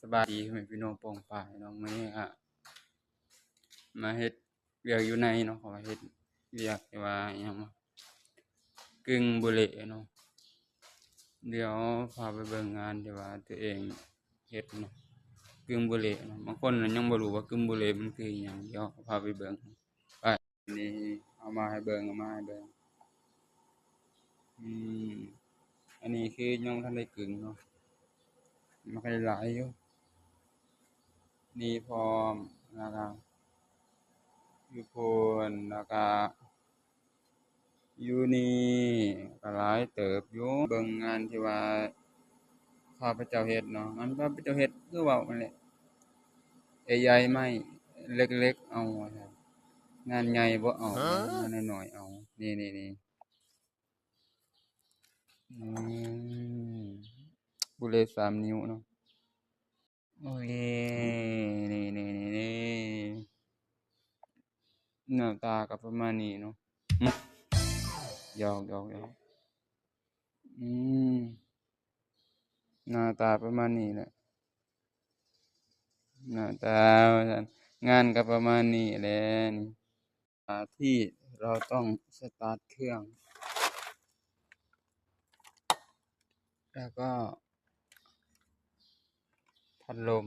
ສະບາຍດີພໍ່ແມ່ພີ່ນ້ອງປ້ອງປາຍເນາະ, ມື້ນີ້ກະມາເຮັດວຽກຢູ່ໃນເນາະ, ເພາະວ່າເຮັດວຽກທີ່ວ່າຫຍັງວະ ກຶ່ງບຸເລເນາະ. ດຽວພາໄປເບິ່ງງານທີ່ວ່າຕົວເອງເຮັດເນາະ, ກຶ່ງບຸເລເນາະ. ບາງຄົນຍັງບໍ່ຮູ້ວ່າກຶ່ງບຸເລມັນຄືອີ່ຫຍັງ, ດຽວພາໄປເບິ່ງ. ໄປ ນີ້ເອົາມາໃຫ້ເບິ່ງ, ເອົາມາໃຫ້ເບິ່ງ. ອືມ ອັນນີ້ຄືຍັງບໍ່ທັນໄດ້ກຶ່ງເນາະ, ມັນກໍໄດ້ຫຼາຍຢູ່. ນີ້ພ້ອມ ແລ້ວກະຢູ່ພຸ້ນ ແລ້ວກະຢູ່ນີ້ ກໍຫຼາຍເຕີບຢູ່. ເບິ່ງງານທີ່ວ່າຂ້າພະເຈົ້າເຮັດເນາະ, ງານຂ້າພະເຈົ້າເຮັດຄືເວົ້າຫັ້ນແຫຼະ, ໃຫຍ່ໆ ໄມ້ ເລັກໆ ເອົາວ່າຊັ້ນ, ງານໃຫຍ່ບໍ່ເອົາ, ງານນ້ອຍໆ ເອົາ. ນີ້ໆໆ ອືມ ບຸເລສາມນິ້ວເນາະ. ໂອ້ຍ ນີ້ໆໆໆ ໜ້າຕາກໍປະມານນີ້ເນາະ. ຫຍອກໆໆ ອືມ ໜ້າຕາປະມານນີ້ແຫຼະ, ໜ້າຕາວ່າຊັ້ນ. ງານກໍປະມານນີ້ແຫຼະນີ້. ອ່າ ທີ່ເຮົາຕ້ອງສະຕາດເຄື່ອງ ແລ້ວກໍພັດລົມ.